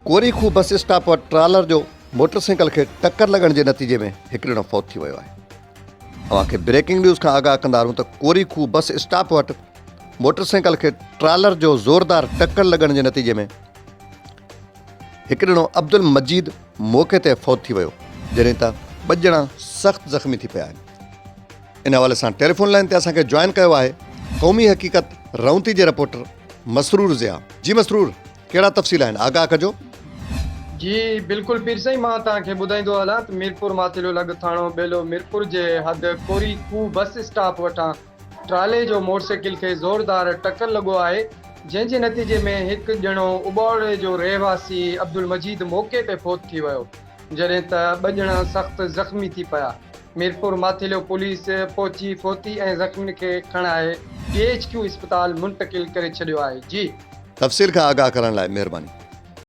ڪوري کوهه bus stop وٽ trailer جو موٽر سائيڪل کي ٽڪر لڳڻ جي نتيجي ۾ هڪ ڄڻو فوت ٿي ويو آهي. اوهان کي بريڪنگ نيوز کان آگاهه ڪندا هلون ته ڪوري کوهه بس اسٽاپ وٽ موٽر سائيڪل کي ٽرالر جو زوردار ٽڪر لڳڻ جي نتيجي ۾ هڪ ڄڻو عبدالمجيد موقعي تي فوت ٿي ويو جڏهن ته ٻه ڄڻا سخت زخمي ٿي پيا آهن. ان حوالي سان ٽيليفون لائين تي اسان کي جوائن ڪيو آهي قومي حقيقت رونتي جي رپورٽر مسرور ضياء جي مسرور ڪهڙا تفصيل آهن آگاهه ڪجو. جي بلڪل پير سائين مان توهان کي ٻڌائيندو هلان ته ميرپور ماٿيلو لڳ ٿاڻو ٻيلو ميرپور جي حد ڪوري کوهه بس اسٽاپ وٽان ٽرالي جو موٽرسائيڪل کي زوردار ٽڪر لڳو آهي جنهن جي نتيجي ۾ هڪ ڄڻو اٻاوڙي جو رهواسي عبدالمجيد موقعي تي فوت ٿي ويو جڏهن ته ٻه ڄڻا سخت زخمي ٿي پيا. ميرپور ماٿيلو پوليس پهچي فوتي ۽ زخمين کي کڻائي ڊي ايڇ ڪيو اسپتال منتقل ڪري ڇڏيو آهي. جي. تفصيل کان آگاهه ڪرڻ لاء مهرباني.